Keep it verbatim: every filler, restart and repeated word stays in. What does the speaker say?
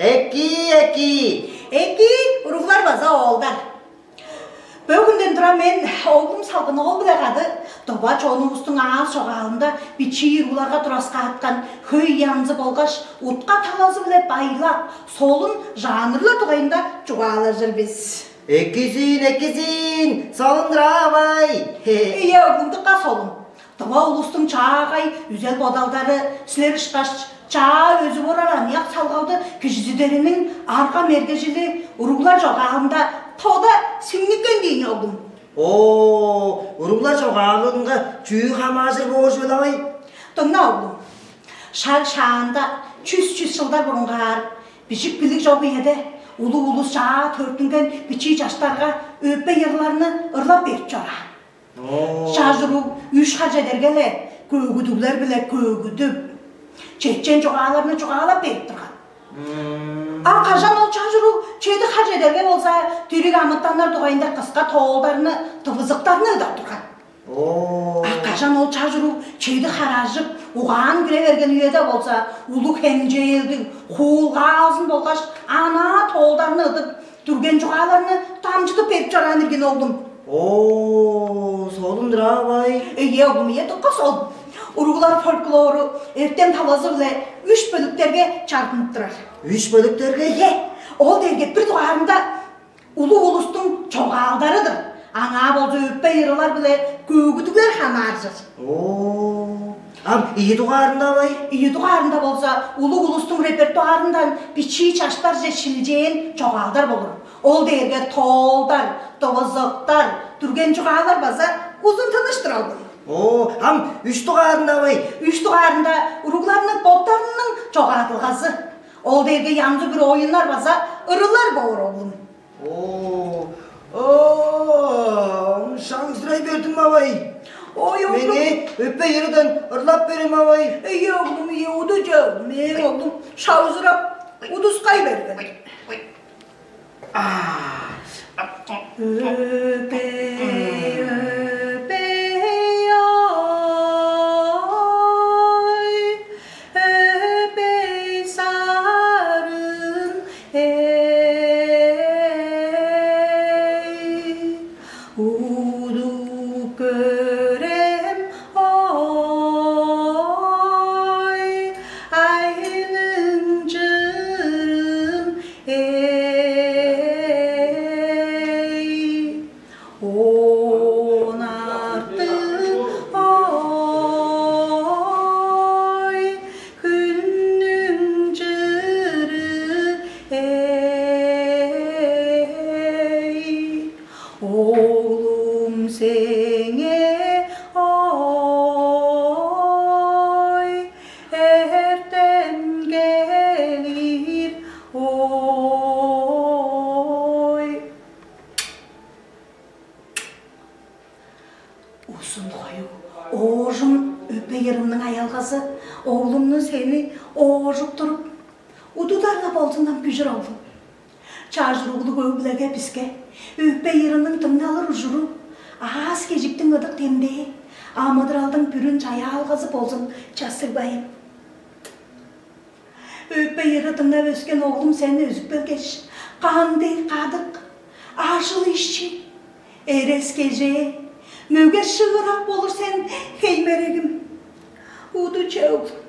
Эки, эки! Эки, уруглар база оолдар. Бөгүнден тура мен оглум Салгын-оол-биле кады тыва чонувустуң аас чогаалында бичии уругларга тураскааткан хөй янзы болгаш утка талазы-биле байлак, солун жанрлар дугайында чугаалажыр бис. Экизин, экизин, солун-дур аа, авай. Ийе, оглум, дыка солун. Тыва улустуң чаагай үзел-бодалдары силер ышкаш чаа өзүп орар аныяк салгалды кижизидериниң арга-мергежили уруглар чогаалында тода сиңниккен дийин, оглум. О, уруглар чогаалынга чүү хамааржыр боор чүвел, авай? Дыңна, оглум. Шаг шаанда чүс-чүс чылдар бурунгаар, бижик-билиг чок үеде улуг улус чаа төрүттүнген бичии чаштарга өпей ырларны ырлап берип чораан. Чажыруу үш ха чедерге-ле көөгүдүглер-биле көөгүдүп, чечен чугааларны чугаалап берип турган. А кажан ол чажыруу чеди ха чедерге болза, дириг амытаннар дугайында кыска тоолдарны, тывызыктарны ыдап турган. А кажан ол чажыруу чеди харажып, угаан кире берген үеде болза, улуг хемчээлдиг, хуулгаазын болгаш анаа тоолдарны ыдып, дүрген чугааларны дамчыдып берип чораан иргин, оглум. О, солун-дур аа, авай. Ийе, оглум, ийе, дыка солун. Уруглар фольклору эртем талазы-биле үш бөлүктерге чардынып турар. Үш бөлүктерге? Ийе, ол дээрге бир дугаарында улуг улустуң чогаалдары-дыр. Аңаа болза өпей ырылар биле көөгүдүглер хамааржыр. О, ам ийи дугаарында, авай? Ийи дугаарында болза улуг улустуң репертуарындан бичии чаштарже шилчээн чогаалдар болур. Ол дээрге тоолдар, дывызыктар, дүрген чугаалар база узун тыныш турар-дыр. О, ам үш дугаарында, авай? Үш дугаарында уругларның боттарының чогаадылгазы. Ол дээрге янзы-бүрү оюннар база ырылар боор, оглум. О, о, шаңгырай бердим, авай. Ой, оглум. Меңээ өпей ырыдан ырлап берем, авай. Эй, оглум, ие, удуже, мээң оглум шавызырап, удускай берген. А. Өпей, өпей, ой, өпей сарым, эй, удуп көрем, ой, айның чырын, эй, он артын, ой, хүннүң чыры, эй, оглум, сеңээ, ой, эртем келир, ой. Узун-хоюг оожум өпей ырымның аялгазы оглумну, сени оожуп туруп, удудар-ла болзун ам, күжүр оглум. Чаш уруглуг өг-бүлеге, биске өпей ырының дыңналыр ужуру, аас-кежиктиң ыдык демдээ, амыдыралдың бүрүн чаяалгазы болзун, чассыгбайым. Өпей ыры дыңнап өскен оглум сен өзүп келгеш, кандыг кадык, ажыл-ишчи, эрес-кежээ, мөге-шыырак болур сен, хей-мерегим. Удуже, оглум.